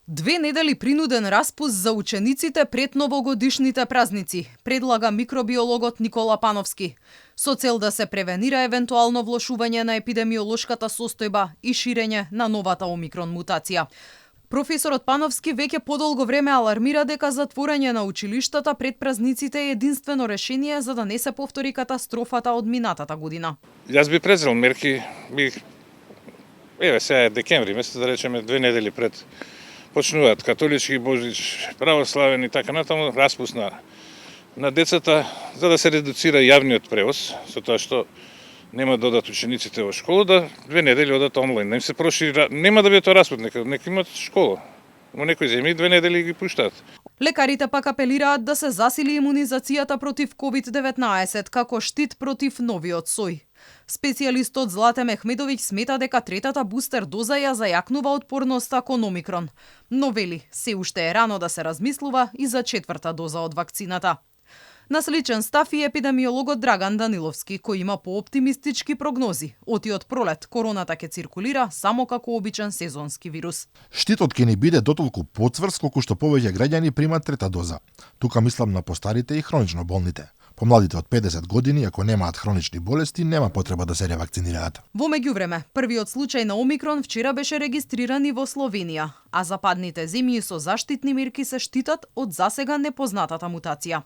2 недели принуден распуст за учениците пред новогодишните празници, предлага микробиологот Никола Пановски, со цел да се превенира евентуално влошување на епидемиолошката состојба и ширење на новата омикрон мутација. Професорот Пановски веќе подолго време алармира дека затворање на училиштата пред празниците е единствено решение за да не се повтори катастрофата од минатата година. Јас би презрел мерки, сега е декември месец, да речеме 2 недели пред почнуваат католички, Божич, православен и така натаму, распуст на децата за да се редуцира јавниот превоз, со тоа што нема да одат учениците во школа, да 2 недели одат онлайн. Не им се прошири, нема да биде тоа распуст, нека имат школа. Во некои земји 2 недели ги пуштаат. Лекарите пак апелираат да се засили имунизацијата против COVID-19 како штит против новиот сој. Специјалистот Злате Мехмедовиќ смета дека третата бустер доза ја зајакнува отпорноста кон омикрон, но вели се уште е рано да се размислува и за четврта доза од вакцината. На сличен став и епидемиологот Драган Даниловски, кој има пооптимистички прогнози. Отиот пролет короната ќе циркулира само како обичен сезонски вирус. Штитот ќе ни биде дотолку поцврст колку што повеќе граѓани примат трета доза. Тука мислам на постарите и хронично болните. Помладите од 50 години, ако немаат хронични болести, нема потреба да се ревакцинираат. Во меѓувреме, првиот случај на омикрон вчера беше регистриран и во Словенија, а западните земји со заштитни мерки се штитат од засега непознатата мутација.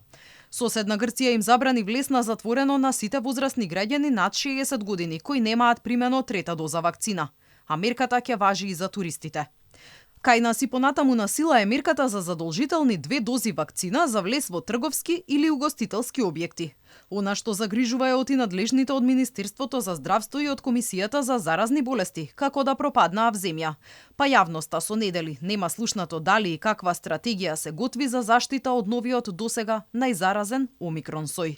Соседна Грција им забрани влез на затворено на сите возрастни граѓани над 60 години кои немаат примено трета доза вакцина, а мерката ќе важи и за туристите. Кај нас и понатаму на сила е мерката за задолжителни 2 дози вакцина за влез во трговски или угостителски објекти. Она што загрижува е оти надлежните од Министерството за здравство и од Комисијата за заразни болести, како да пропаднаа в земја. Па јавноста со недели нема слушнато дали и каква стратегија се готви за заштита од новиот досега најзаразен омикрон сој.